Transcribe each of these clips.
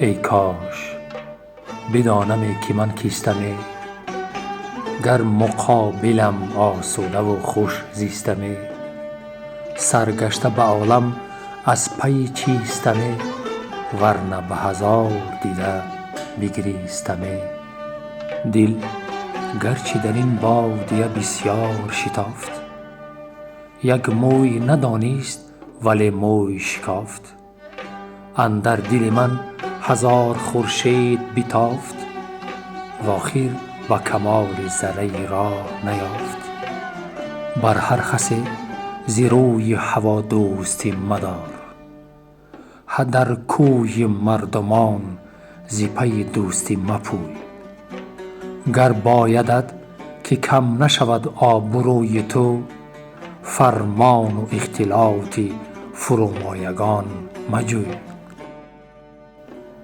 Эй кош бидонаме ки ман кистаме, гар муқобилам осудаву хуш зистаме. Саргашта ба олам аз пайи чистаме, варна ба ҳазор дида бигиристаме. Дил гарчи дар ин бодия бисёр шитофт, як мӯй надонист, вале мӯй шикофт. Андар дили ман ҳазор хуршед битофт, вохир ба камоли зарраи роҳ наёфт. Бар ҳар хасе зи рӯи ҳаво дӯстӣ мадор, дар кӯи мардумон зи пайи дӯстӣ мапӯй. Гар боядат ки кам нашавад обрӯи ту, фармону ихтилоти фурӯмоягон маҷӯй.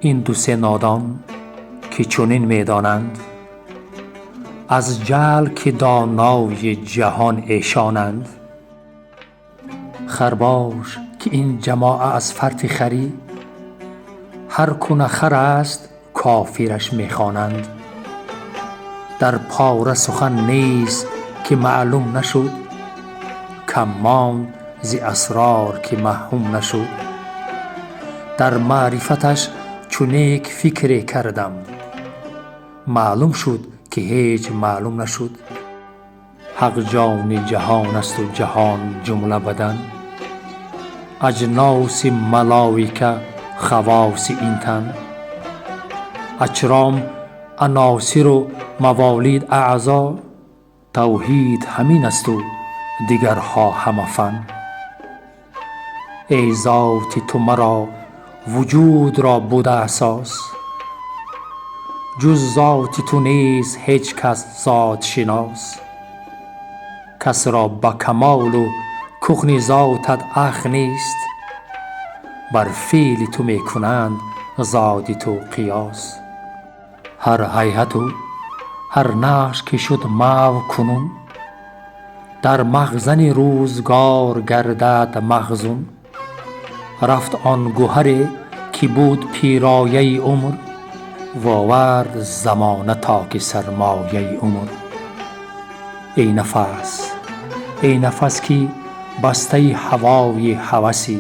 Ин ду-се нодон ки чунин медонанд, аз ҷаҳл ки донои ҷаҳон эшонанд. Хар бош ки ин ҷамоа аз фарти харӣ, ҳар ку на хар аст кофираш мехонанд. Дар пора сухан нест ки маълум нашуд, кам монд зи асрор ки мафҳум нашуд. Дар маърифаташ чу нек фикре кардам, маълум шуд ки ҳеҷ маълум нашуд. Ҳақ ҷони ҷаҳон асту ҷаҳон ҷумла бадан, аҷноси малоика хавоси ин тан. Аҷром аносиру маволид аъзо, тавҳид ҳамин асту дигарҳо ҳама фан. Эй зоти ту маро вуҷудро буда асос, ҷуз зоти ту нест ҳеҷ кас зотшинос. Кас ро ба камолу кухни зотат ах нест, бар феъли ту мекунанд зоти ту қиёс. Ҳар ҳайату ҳар нақш ки шуд маҳв кунун, дар махзани рӯзгор гардад махзун. Рафт он гӯҳаре ки буд пирояи умр, вовард замона токи сармояи умр. Эй нафас, эй нафас ки бастаи ҳавои ҳавасӣ,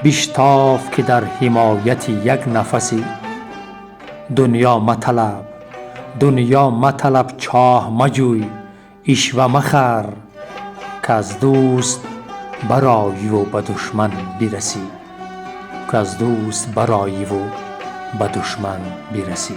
биштоф ки дар ҳимояти як нафасӣ. Дунё маталаб, дунё маталаб, чоҳ маҷӯй, ишва махар, ки аз дӯст бароиву ба душман бирасӣ, ки аз дӯст бароиву ба душман бирасӣ.